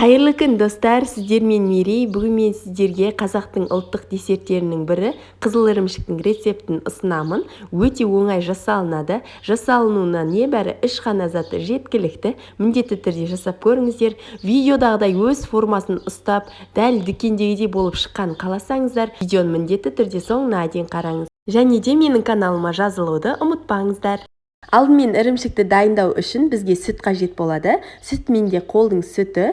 Қайырлы күн, достар! Сіздермен Мерей. Бүгін мен сіздерге қазақтың ұлттық десерттерінің бірі қызыл ірімшіктің рецептін ұсынамын. Өте оңай жасалынады. Жасалынуына небәрі үш қана зат жеткілікті. Міндетті түрде жасап көріңіздер. Видеодағыдай өз формасын ұстап, дәл дүкендегідей болып шыққанын қаласаңыздар, видеоны міндетті түрде соңына дейін қараңыз. Және де менің каналыма жазылуды ұмытпаңыздар. Алдымен ірімшікті дайындау үшін бізге сүт қажет болады. Сүт менде қолдың сүті,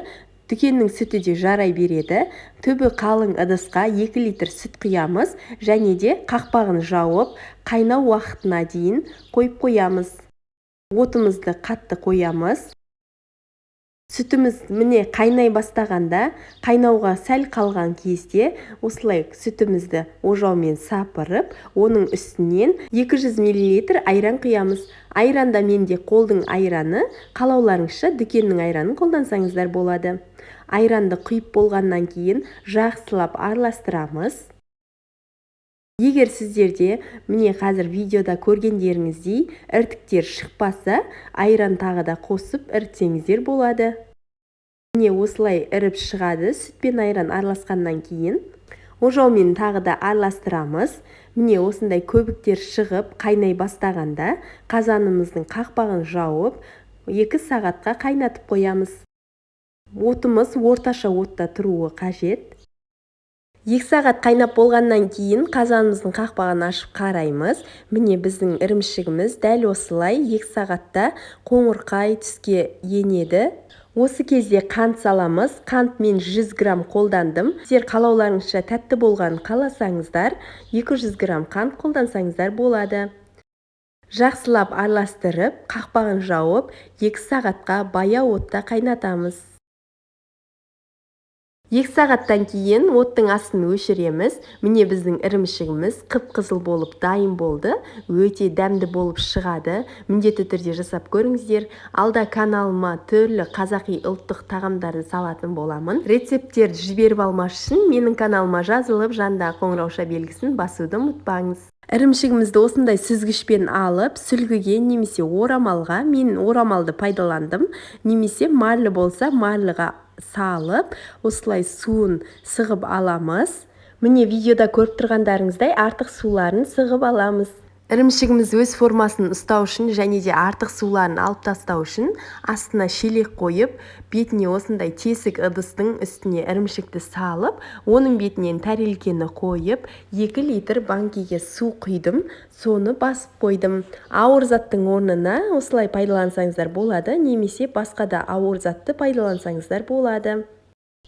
дүкеннің сүті де жарай береді. Түбі қалың ыдысқа 2 литр сүт құямыз және де қақпағын жауып, қайнау уақытына дейін қойып қоямыз. Отымызды қатты қоямыз. Сүтіміз, міне, қайнай бастағанда, қайнауға сәл қалған кезде осылай сүтімізді ожаумен сапырып, оның үстінен 200 мл айран құямыз. Айранда менде қолдың айраны, қалауларыңызша дүкеннің айранын қолдансаңыздар болады. Айранды құйып болғаннан кейін жақсылап араластырамыз. Егер сіздерде, міне, қазір видеода көргендеріңіздей іртіктер шықпаса, айран тағы да қосып ірітсеңіздер болады. Міне, осылай іріп шығады сүт пен айран араласқаннан кейін. Ожаумен тағы да араластырамыз. Міне, осындай көбіктер шығып, қайнай бастағанда қазанымыздың қақпағын жауып, 2 сағатқа қайнатып қоямыз. Отымыз орташа отта тұруы қажет. 2 сағат қайнап болғаннан кейін қазанымыздың қақпағын ашып қараймыз. Міне, біздің ірімшігіміз дәл осылай 2 сағатта қоңырқай түске енеді. Осы кезде қант саламыз. Қант мен 100 грамм қолдандым. Сіздер қалауларыңызша тәтті болғанын қаласаңыздар, 200 грамм қант қолдансаңыздар болады. Жақсылап араластырып, қақпағын жауып, 2 сағатқа баяу отта қайнатамыз. 2 сағаттан кейін оттың астын өшіреміз. Міне, біздің ірімшігіміз қып-қызыл болып дайын болды. Өте дәмді болып шығады. Міндетті түрде жасап көріңіздер. Алда каналыма түрлі қазақи ұлттық тағамдарды салатын боламын. Рецепттерді жіберіп алмас үшін менің каналыма жазылып, жанындағы қоңырауша белгісін басуды ұмытпаңыз. Ірімшігімізді осындай сүзгішпен алып, сүлгіге немесе орамалға, мен орамалды пайдаландым, немесе марлі болса, марлыға салып, осылай суын сығып аламыз. Міне, видеода көріп тұрғандарыңыздай артық суларын сығып аламыз. Ірімшігіміз өз формасын ұстау үшін және де артық суларын алып тастау үшін астына шелек қойып, бетіне осындай тесік ыдыстың үстіне ірімшікті салып, оның бетінен тәрелкені қойып, 2 литр банкеге су құйдым, соны басып қойдым. Ауыр заттың орнына осылай пайдалансаңыздар болады немесе басқа да ауыр затты пайдалансаңыздар болады.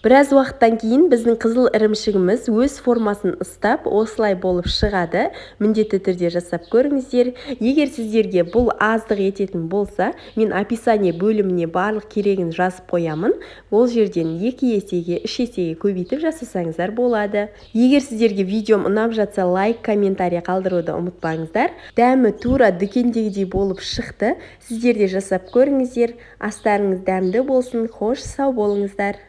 Біраз уақыттан кейін біздің қызыл ірімшігіміз өз формасын ұстап, осылай болып шығады. Міндетті түрде жасап көріңіздер. Егер сіздерге бұл аздық ететін болса, мен описание бөліміне барлық керегін жазып қоямын. Ол жерден 2 есеге, 3 есеге көбейтіп жасасаңыздар болады. Егер сіздерге видеом ұнап жатса, лайк, комментарий қалдыруды ұмытпаңыздар. Дәмі тура дүкендегідей болып шықты. Сіздер де жасап көріңіздер. Астарыңыз дәмді болсын! Қош, сау болыңыздар!